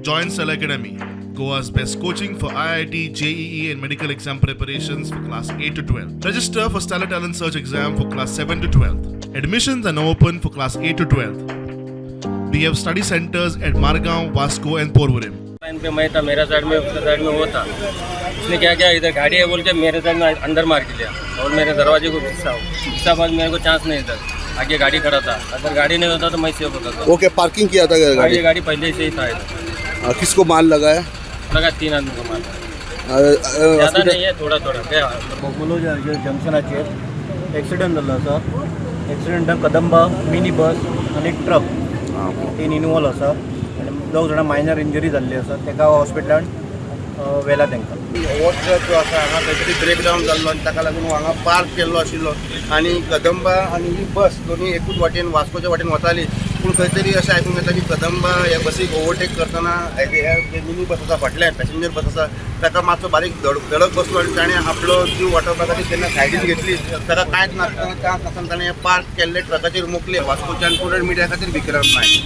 Join Stellar Academy, Goa's best coaching for IIT, JEE, and medical exam preparations for class 8 to 12. Register for Stellar Talent Search exam for class 7 to 12. Admissions are now open for class 8 to 12. We have study centers at Margaon, Vasco, and Porvorim. Line pay मैं था, मेरा side में, उसका side में वो था। उसने क्या किया, इधर गाड़ी है बोल के मेरे साइड में अंदर मार के लिया और मेरे दरवाजे को घिसा। घिसा बाद मेरे को चांस नहीं था, आगे गाड़ी खड़ा था। अगर गाड़ी नहीं होता तो मैं सेफ होता था। ओके, पार्किंग किया था गाड़ी? ये गाड़ी पहले से ही था इधर। किसको माल लगा है? लगा तीन आदमी को मार। ज़्यादा हॉस्पिटल नहीं है, थोड़ा थोड़ा क्या। बोगोलो जंक्शनाचेर एक्सिडंट जाल्लो आसा। एक्सिडंटान कदंबा, मिनी बस आनी ट्रक तीन इनवॉल्व आसा आनी दोग जाणां मायनर इंजरी जाल्ली आसा। ताका हॉस्पिटलान व्हेला तांकां। हो ट्रक जो आसा, हांगा खंय तरी ब्रेकडावन जाल्लो आनी ताका लागून हो हांगा पार्क केल्लो आशिल्लो आनी कदंबा आनी ही बस दोनी एकूच वाटेन, वास्कोच्या वाटेन वताली। पूण खंय तरी अशें आयकूंक येता की कदंबा ह्या बसीक ओवरटेक करतना हे जे मिनी बस आसा, फाटल्यान पॅसेंजर बस आसा, ताका मातसो बारीक धडक बसलो आनी ताणें आपलो जीव वाटोवपा खातीर तेन्ना सायडीन घेतली। ताका कांयच नासतना, चान्स नासतना ताणें पार्क केल्ले ट्रकाचेर मोखले। वास्कोच्यान टुडे मिडिया खातीर विक्रम नायक।